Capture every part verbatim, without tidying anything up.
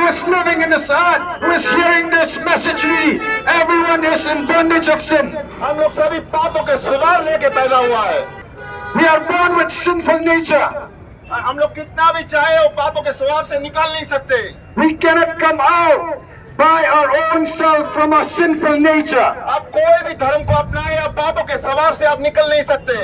is living in this earth, who is hearing this message, we, everyone is in bondage of sin. हम लोग सभी पापों के स्वभाव लेके पैदा हुआ है. We are born with sinful nature. और हम लोग कितना भी चाहे, वो पापों के स्वभाव से निकल नहीं सकते. We cannot come out by our own self from our sinful nature. आप कोई भी धर्म को अपनाए, आप पापों के स्वभाव से आप निकल नहीं सकते.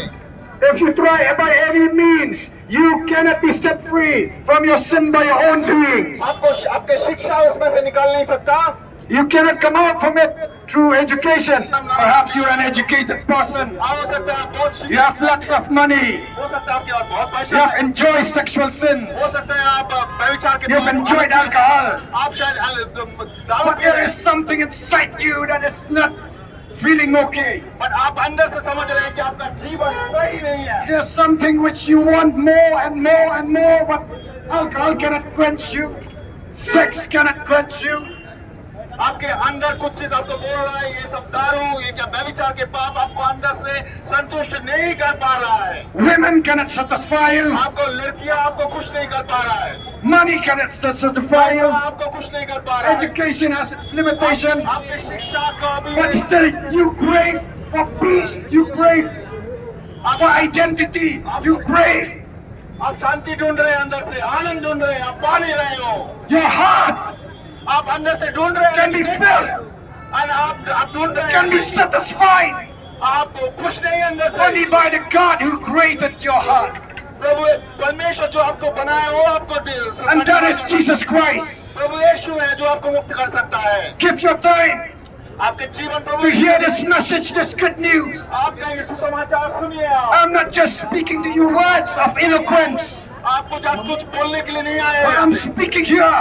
If you try by any means, you cannot be set free from your sin by your own doings. आपको आपके शिक्षा उसमें से निकाल नहीं सकता. You cannot come out from it through education. Perhaps you're an educated person. हो सकता है आप बहुत You शिक्षित, have lots of money. हो सकता है आपके पास बहुत You पैसा have है, enjoyed sexual sins. हो सकता है आप अ, व्यभिचार के You have enjoyed alcohol. आप शायद अ, दारू But पी there रहे is something inside you that is not feeling okay. पर आप अंदर से समझ रहे हैं कि आपका जीवन सही नहीं है. There's something which you want more and more and more, but alcohol cannot quench you. Sex cannot quench you. आपके अंदर कुछ चीज आपको बोल रहा है, ये सब दारू, ये क्या व्यभिचार के पाप आपको अंदर से संतुष्ट नहीं कर पा रहा है. Women cannot satisfy you. आपको लड़कियां आपको खुश नहीं कर पा रहा है. Money cannot satisfy पैसा you. आपको खुश नहीं कर पा रहा है. Education has its limitation. आपकी शिक्षा का भी But still, you crave for peace. You crave for identity. You crave. आप शांति ढूंढ रहे हैं, अंदर से आनंद ढूंढ रहे हैं, आप पा नहीं रहे हो. Your heart आप अंदर से ढूंढ रहे हैं can be लेकिन filled, और आप आप ढूंढ रहे can be हैं, satisfied आप खुश नहीं हैं अंदर से. only by the God who created your heart. प्रभु परमेश्वर जो आपको बनाया, वो आपको दे सकता And that is है. Jesus Christ. प्रभु यीशु है जो आपको मुक्त कर सकता है. Give your time आपके जीवन प्रभु to यीशु hear this message, this good news. आपका ये सुसमाचार सुनिए आप. I'm not just speaking to you words of eloquence, आपको जस्ट कुछ बोलने के लिए नहीं आए but हैं. I'm speaking here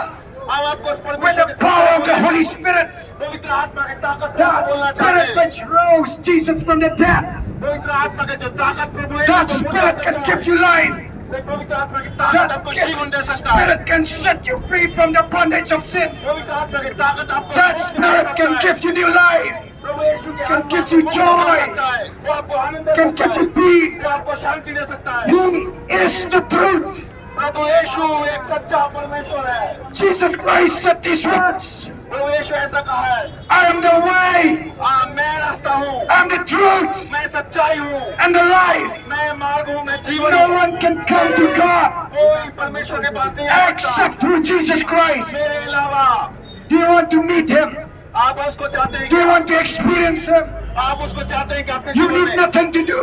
हम आपको इस with परमेश्वर the के power of the साथ Holy Spirit. पवित्र आत्मा की ताकत से आपको That बोलना Spirit चाहते हैं. Which rose Jesus from the dead. पवित्र आत्मा के जो ताकत प्रभु यीशु That को मुक्त Spirit कर can सकता give है. you life. से पवित्र आत्मा की ताकत That आपको gift, जीवन दे सकता है. Spirit can set you free from the bondage of sin. पवित्र आत्मा की ताकत आपको That मुक्त कर Spirit सकता can है. Give you new life. प्रभु यीशु के Can आत्मा give आपको you मुक्त कर joy. सकता है. वो आपको आनंद दे Can सकता give है. You peace. वो आपको शांति दे सकता है. He is the truth. प्रभु यीशु एक सच्चा परमेश्वर है. Jesus Christ said these words. प्रभु यीशु ऐसा कहा है, I am the way. आ, मैं रास्ता हूँ. I am the truth. मैं सच्चाई हूँ. And the life. मैं मार्ग हूँ. मैं जीवन No हूँ. One can come to God कोई परमेश्वर के पास नहीं आ सकता except through Jesus Christ. मेरे अलावा. Do you want to meet Him? आप उसको चाहते हैं Do you क्या? Want to experience Him? आप उसको चाहते हैं कि आपके You जीवन need में nothing to do,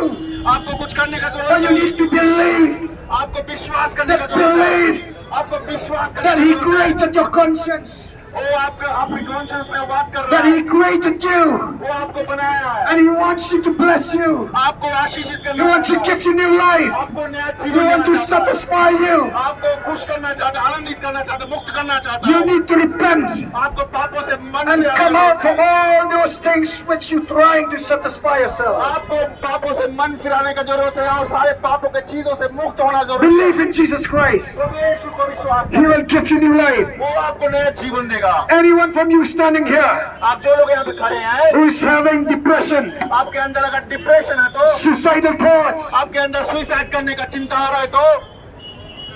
आपको कुछ करने का but जरूरत you नहीं. Need to believe आपको विश्वास करने का that जरूरत है. Believe आपको विश्वास करने that का He जरूरत है. Created your conscience, वो आपका आपके कॉन्शियस में बात कर रहा that है. He created you, वो आपको बनाया है. And He wants you to bless you. आपको आशीषित He करना wants to चाहता है. Give you new life. आपको नया He जीवन wants देना to चाहता है. Satisfy you. आपको खुश करना चाहता है, आनंदित करना चाहता है, मुक्त करना चाहता You है. Need to repent आपको पापों से मन and से Come आनंद out from all those things which you're trying to satisfy yourself. आपको पापों से मन फिराने का जरूरत है और सारे पापों के चीजों से मुक्त होना जरूरी है. Believe in Jesus Christ. प्रभु यीशु को विश्वास He will give you new life. वो आपको नया जीवन देगा. Anyone from you standing here, आप जो लोग यहाँ पे खड़े हैं, who is having depression, आपके अंदर अगर डिप्रेशन है तो, suicidal thoughts, आपके अंदर सुसाइड करने का चिंता आ रहा है तो,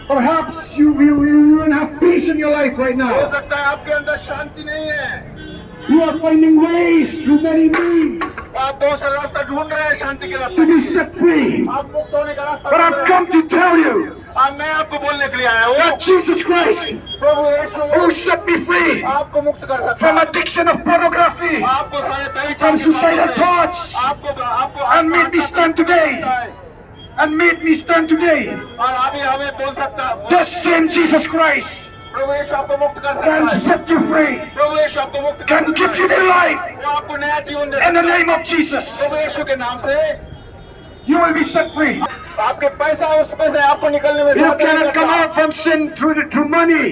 perhaps you you you don't have peace in your life right now. हो सकता है आपके अंदर शांति नहीं है. You are finding ways through many means आप बहुत सारे रास्ता ढूंढ रहे हैं शांति के रास्ते. To be set free. आप मुक्त होने का रास्ता But ढूंढ I've रहे come हैं. To tell you और मैं आपको बोलने के लिए आया हूँ, that Jesus Christ, Prabhu Yeshu who set me free आपको मुक्त कर सकता from है. Addiction of pornography, आपको सारे व्यभिचार from के suicidal पापों से, thoughts, आपको आपको and made me stand today, and made me stand today. और अभी हमें बोल सकता है, This same Jesus Christ प्रभु यीशु आपको मुक्त कर सकता can है. Set you free, प्रभु यीशु आपको मुक्त कर can सकता Give you है. New life वो आपको नया जीवन दे in the सकता है. Name of Jesus. प्रभु यीशु के नाम से You will be set free. आपके पैसा उसमें से आपको निकलने में You cannot come out from sin through the, through money.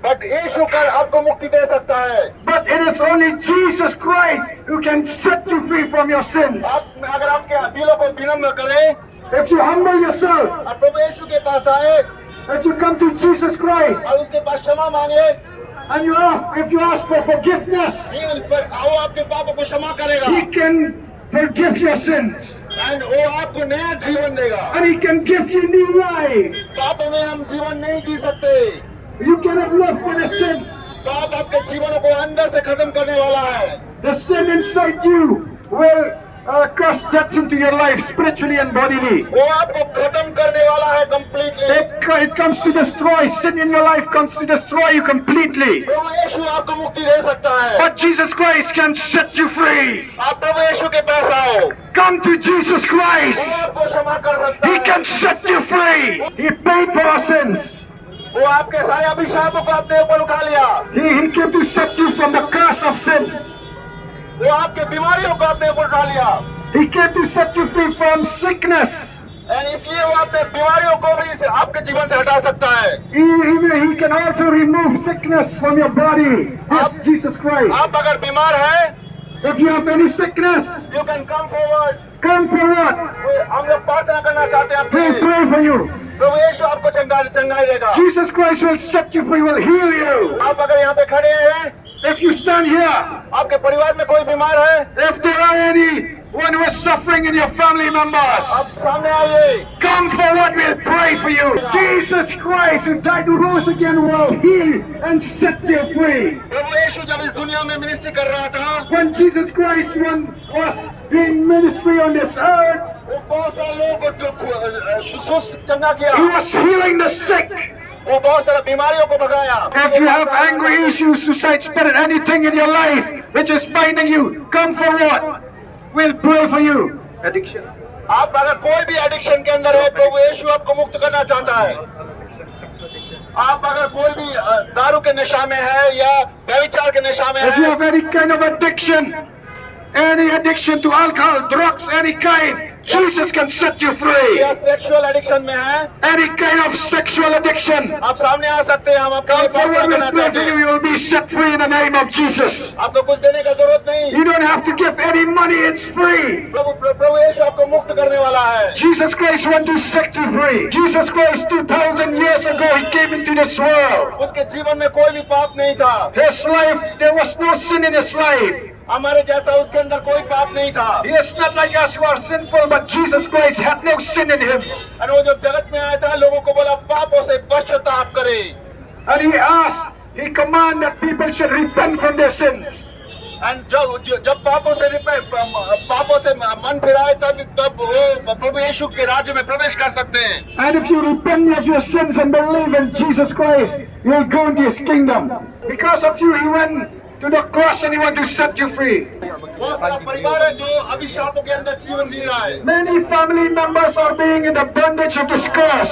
But यीशु कर आपको मुक्ति दे सकता है. But it is only Jesus Christ who can set you free from your sins. आप अगर आपके दिलों को विनम्र करें, If you humble yourself, और प्रभु यीशु के पास आए, if you come to Jesus Christ, और उसके पास क्षमा मांगे, and you ask, if you ask for forgiveness, even for, वो आपके पापों को क्षमा करेगा. He can forgive your sins. And वो आपको नया जीवन देगा. And He can give you new life. पापों में हम जीवन नहीं जी सकते. You cannot live in a sin. पाप आपके जीवनों को अंदर से खत्म करने वाला है। The sin inside you will uh, cast death into your life spiritually and bodily. वो आपको खत्म करने वाला है completely. It, it comes to destroy. Sin in your life comes to destroy you completely. प्रभु यीशु आपको मुक्ति दे सकता है। But Jesus Christ can set you free. आप प्रभु यीशु के पास आओ। Come to Jesus Christ. वो आपको क्षमा कर सकता है। He can set you free. He paid for our sins. वो आपके सारे अभिशापों को अपने ऊपर उठा लिया। He, he came to set you from the curse of sin. वो आपके बीमारियों को अपने ऊपर उठा लिया। He came to set you free from sickness. And इसलिए वो अपने बीमारियों को भी इसे आपके जीवन से हटा सकता है। He, he, he can also remove sickness from your body. Yes, आप, Jesus Christ. आप अगर बीमार हैं, If you have any sickness, you can come forward. Come forward. हम लोग प्रार्थना करना चाहते हैं आपके लिए। We'll pray for you. प्रभु यीशु आपको चंगा चंगाई देगा। Jesus Christ will set you free, will heal you. आप अगर यहाँ पे खड़े हैं, If you stand here, आपके परिवार में कोई बीमार है, if there are anyone who is suffering in your family members, आप सामने आइए। Come forward, we'll pray for you. Jesus Christ, who died, who rose again, will heal and set you free. प्रभु यीशु जब इस दुनिया में मिनिस्ट्री कर रहा था, When Jesus Christ one, was doing ministry on this earth, वो बहुत सारे लोगों को दुख, अ, सुस्त चंगा किया। He was healing the sick. वो बहुत सारे बीमारियों को भगाया। If you have anger issues, suicide spirit, anything in your life which is binding you, come forward. We'll pray for you. Addiction. आप अगर कोई भी एडिक्शन के अंदर है, प्रभु यीशु आपको मुक्त करना चाहता है। आप अगर कोई भी, अ, दारू के नशा में है या व्यभिचार के नशा में If you है, have any kind of addiction, any addiction to alcohol, drugs, any kind, Jesus can set you free. या सेक्सुअल एडिक्शन में है, Any kind of sexual addiction. आप सामने आ सकते हैं, हम आपके लिए Come forward, प्रार्थना we'll करना pray चाहते for you. हैं। You will be set free in the name of Jesus. आपको कुछ देने का जरूरत नहीं। You don't have to give any money, it's free. प्रभु प्र- प्रभु यीशु आपको मुक्त करने वाला है। Jesus Christ want to set you free. Jesus Christ, two thousand years ago, he came into this world. उसके जीवन में कोई भी पाप नहीं था। His life, there was no sin in his life. हमारे जैसा उसके अंदर कोई पाप नहीं था। He is not like us who are sinful, but Jesus Christ had no sin in him. और वो जब जगत में आया था, लोगों को बोला, पापों से पश्चाताप करें। And he asked, he command that people should repent from their sins. And जब जब पापों से रिपे- पापों से मन फिराए, तब तब वो प्रभु यीशु के राज्य में प्रवेश कर सकते हैं। And if you repent of your sins and believe in Jesus Christ, you'll go into his kingdom. Because of you, he went to the cross and he want to set you free. बहुत सारा परिवार है जो अभिशापों के अंदर जीवन जी रहा है। Many family members are being in the bondage of this curse.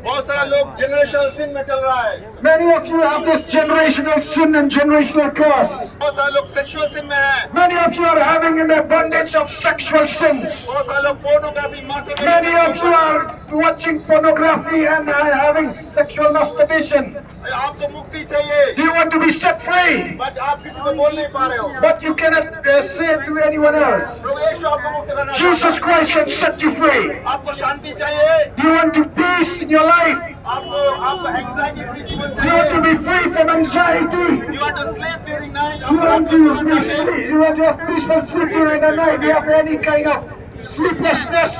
बहुत सारा लोग जनरेशनल सिन में चल रहा है। Many of you have this generational sin and generational curse. बहुत सारे लोग सेक्सुअल सिन में हैं। Many of you are having in the bondage of sexual sins. बहुत सारे लोग pornography, masturbation Many of you are watching pornography and are having sexual masturbation. आपको मुक्ति चाहिए। Do you want to be set free? But आप किसी को बोल नहीं पा रहे हो। But you cannot uh, say it to anyone else. प्रभु यीशु आपको मुक्त करना चाहता है। Jesus Christ can set you free. आपको शांति चाहिए। Do you want to peace in your life? आपको आप एंग्जाइटी फ्री जीवन चाहिए। You want to be free from anxiety. You want to sleep during night. You want to sleep. You want to have peaceful sleep during the night. Do you have any kind of sleeplessness?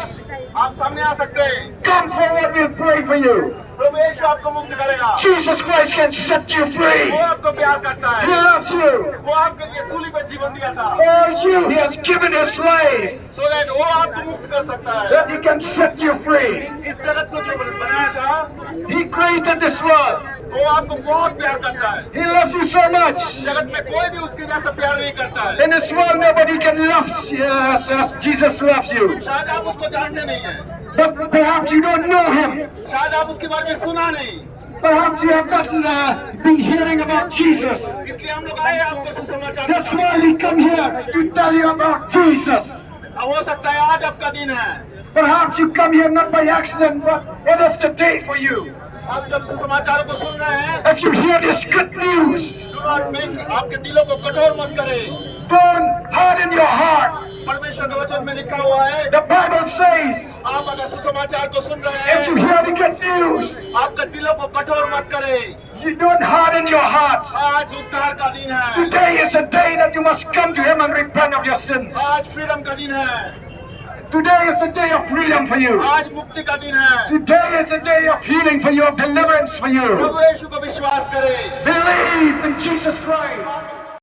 आप सामने आ सकते हैं। Come forward, we'll pray for you. प्रभु यीशु आपको मुक्त करेगा। Jesus Christ can set you free. वो आपको प्यार करता है। He loves you. वो आपके लिए सूली पर जीवन दिया था। For you, he has given his life. So that वो आपको मुक्त कर सकता है। That he can set you free. इस जगत को जो बनाया था, He created this world. वो आपको बहुत प्यार करता है। He loves you so much. जगत में कोई भी उसके जैसा प्यार नहीं करता है। In this world, nobody can love you as, as Jesus loves you. शायद आप उसको जानते नहीं हैं। But perhaps you don't know him. शायद आप उसके बारे में सुना नहीं। Perhaps you have not uh, been hearing about Jesus. इसलिए हम लोग आए आपको सुसमाचार That's why we come here to tell you about Jesus. हो सकता है आज आपका दिन है। Perhaps you come here not by accident, but it is the day for you. आप जब सुसमाचार को सुन रहे हैं, If you hear this good news, do not make, आपके दिलों को कठोर मत करें। Don't harden your heart. परमेश्वर के वचन में लिखा हुआ है, The Bible says, आप अगर सुसमाचार को सुन रहे हैं, If you hear the good news, आपके दिलों को कठोर मत करें। You don't harden your heart. आज उद्धार का दिन है। Today is a day that you must come to him and repent of your sins. आज फ्रीडम का दिन है। Today is a day of freedom for you. आज मुक्ति का दिन है। Today is a day of healing for you, of deliverance for you. प्रभु यीशु को विश्वास करें। Believe Jesus Christ.